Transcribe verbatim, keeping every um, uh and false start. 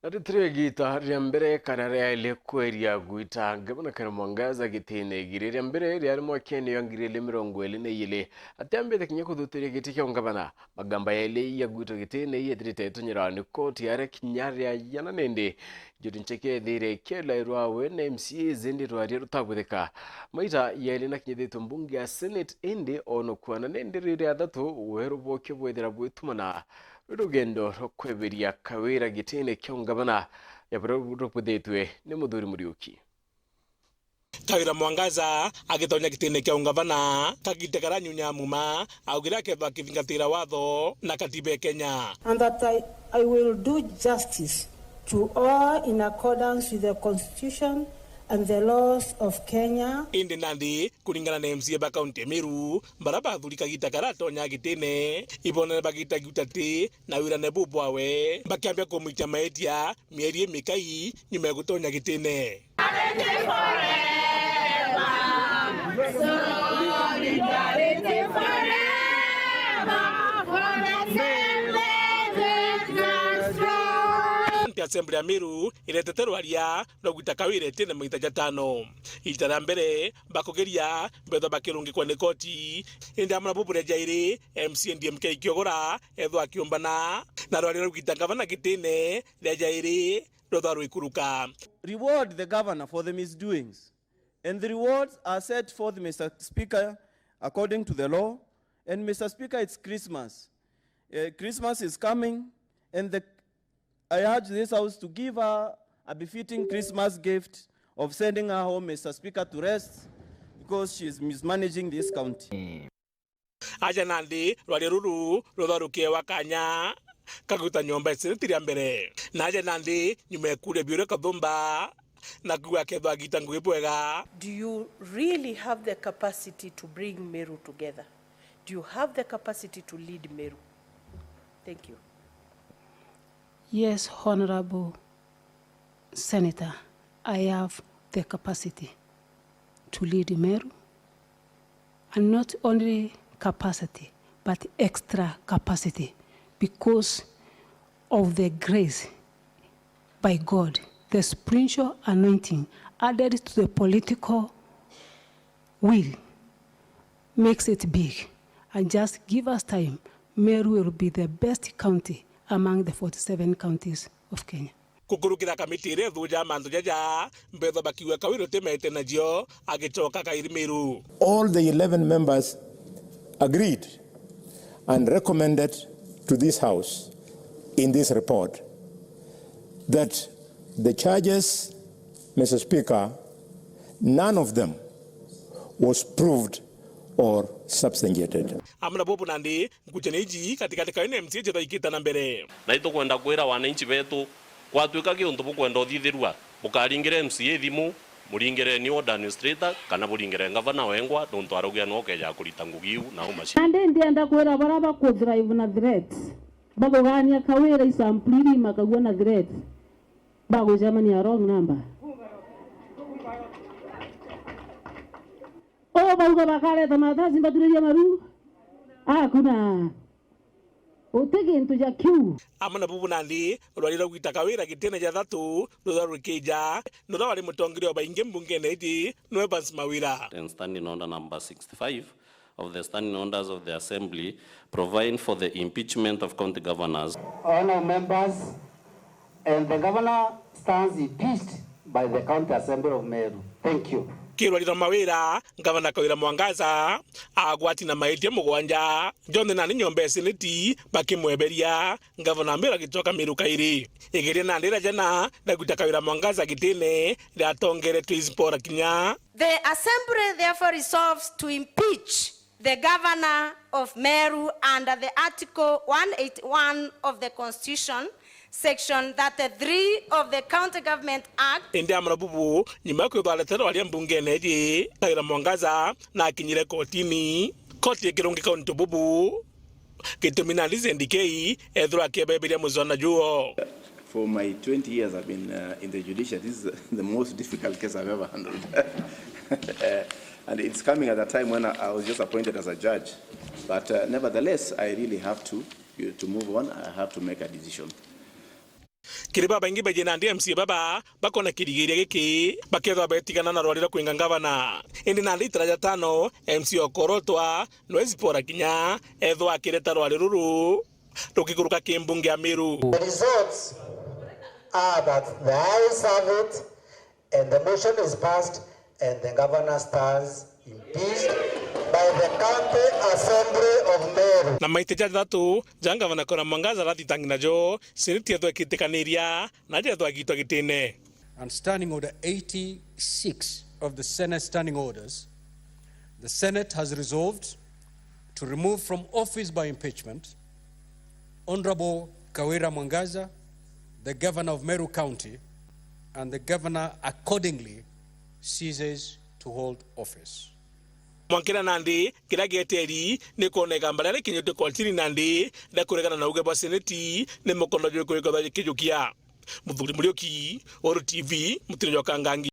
Na ritiri igiita ria mbere kana riaili kweria gwita Ngavana Kawira Mwangaza gitine. Igiita ria mbere riari mwakene jwa ngiri igiri mirongo iri na iiri, atiambite kinya kuthutiria giti kia ungavana. Magamba jaili ja gwitwa gitine jeethirite itunyirwa ni koti aria kinya riajana, nindi Njuri Ncheke eethire ikielairwa we na M C As, indi rwaria rutagwithika. Maita jaili nakinyithitwe mbunge ya Senate, indi onokua na nindi riria athatu weru bwokio bwethira bwitumana rwi rugendo rwa kweberia Kawira gitine kia ungavana, ja buria rubwithitwe ni Muthuri Muriuki. Kawira Mwangaza agitonya gitine kia ungavana, kagite karia nyunya muma, augire akethwa akithingatira watho na katiba ya Kenya. And that I, I will do justice to all in accordance with the constitution and the laws of Kenya. Indi nandi, kuringana na M C A ba kaunti ya Meru, baria bathuri kagita karia atonya gitine, ibonere bagita giutati na wirane bubwawe, bakiambia kumwitia maitia mieri imikai nyuma ya gutonya gitine. County Assembly ya Meru iretete rwaria rwa gwita Kawira itine maita jatano. Ita ria mbere bakugeria, bethwa bakirungikwa ni koti. Indi amwe na bubu ria jairi, M C A D M K Kiogora ethwa akiumbana na rwaria rwa gwita ngavana gitine ria jairi rwethwa rwikuruka. Reward the governor for the misdoings, and the rewards are set forth, Mister Speaker, according to the law. And Mister Speaker, it's Christmas. Uh, Christmas is coming, and the, I urge this House to give her a befitting Christmas gift of sending her home, Mister Speaker, to rest because she is mismanaging this county. Aja nandi rwaria ruru rutharukie wa kanya kaguta nyomba ya seneti ria mbere. Na aja nandi nyuma ya kuria biuria kathumba na kuga akethwa agita ngugi bwega. Do you really have the capacity to bring Meru together? Do you have the capacity to lead Meru? Thank you. Yes, Honorable Senator, I have the capacity to lead Meru, and not only capacity, but extra capacity because of the grace by God, the spiritual anointing added to the political will makes it big. And just give us time, Meru will be the best county among the forty-seven counties of Kenya. Kukurukira kamiti iria ithuja mantu jaja, mbethwa bakiuga Kawira utimete najo, agicoka kairi Meru. All the eleven members agreed and recommended to this House in this report that the charges, Mister Speaker, none of them was proved or substantiated. Amwe na bubu nandi, ngucanio iji katikati kao na M C A jithaikite na mbere. Na itukwenda kwira wananchi betu, kwatuika ki untu bukwenda uthithirua, bukaringire M C A thimu, muringire ni ward administrator, kana buringire ngavana wengwa, nontu araugia nwe ukeja kurita ngugi iu na umaci. Nandi ndienda kwira baria baku drive na threats, bakugania Kawira isampuli iria imakagua na threats, bagucemania wrong number. O bauga bakareta maratathi mbaturirie maru. Akuna. Uti gintu ja kiu. Amwe na bubu nandi, rwari rwa gwita Kawira gitine ja thatu, rutha rwikija, nutha wari mutongeria o baingi mbungene iji, nwe Evans Mawira. And standing order number sixty-five of the standing orders of the assembly, providing for the impeachment of county governors. Honourable members, and the governor stands impeached by the County Assembly of Meru. Thank you. Kirwari rwa Mawira, Ngavana Kawira Mwangaza agwati na maitia mugwanja, jonthe nandi nyomba ya seneti bakimweberia, Ngavana Mawira agicoka Meru kairi. Igeria nandi ria jana ria gwita Kawira Mwangaza gitine riatongeretwe Isipora Kinya. The Assembly therefore resolves to impeach the Governor of Meru under the Article one eighty-one of the Constitution, Section thirty-three of the County Government Act. Indi amwe na bubu, nyuma ya kwithwa areterwa aria mbungene iji, Kawira Mwangaza na akinyire kotini. Koti ikirungika untu bubu, gitumi nandi Zendi K ethirwa akiebeberia mucwana juo. For my twenty years I've been, uh, in the judiciary, this is the most difficult case I've ever handled. Uh, and it's coming at a time when I, I was just appointed as a judge. But, uh, nevertheless, I really have to, to move on. I have to make a decision. Kiri babaingi beeji nandi M C A baba bakona kirigiria giki, bakethwa betigana na rwari rwa kwinga ngavana. Indi nandi itara ja tano, M C A okorotwa nwezi pora kinya ethwa akireta rwari ruru rukikuruka ki mbunge ya Meru. The results are that the ayes have it and the motion is passed and the governor stands impeached by the County Assembly of Meru. Na maita jathatu ja ngavana Kawira Mwangaza arathitangi najo, seneti ethwa ikitikaniria na jethwa agitwa gitine. And Standing Order eighty-six of the Senate Standing Orders, the Senate has resolved to remove from office by impeachment Honorable Kawira Mwangaza, the Governor of Meru County, and the Governor accordingly ceases to hold office. Mwankira nandi, kiria gieteri ni kwona igamba riria rikinyite kotini nandi ria kuregana na uge bwa seneti ni mukondo juriku rikothwa jikijukia. Muthuri Muriuki, Weru T V, Mutino jwa Kangangi.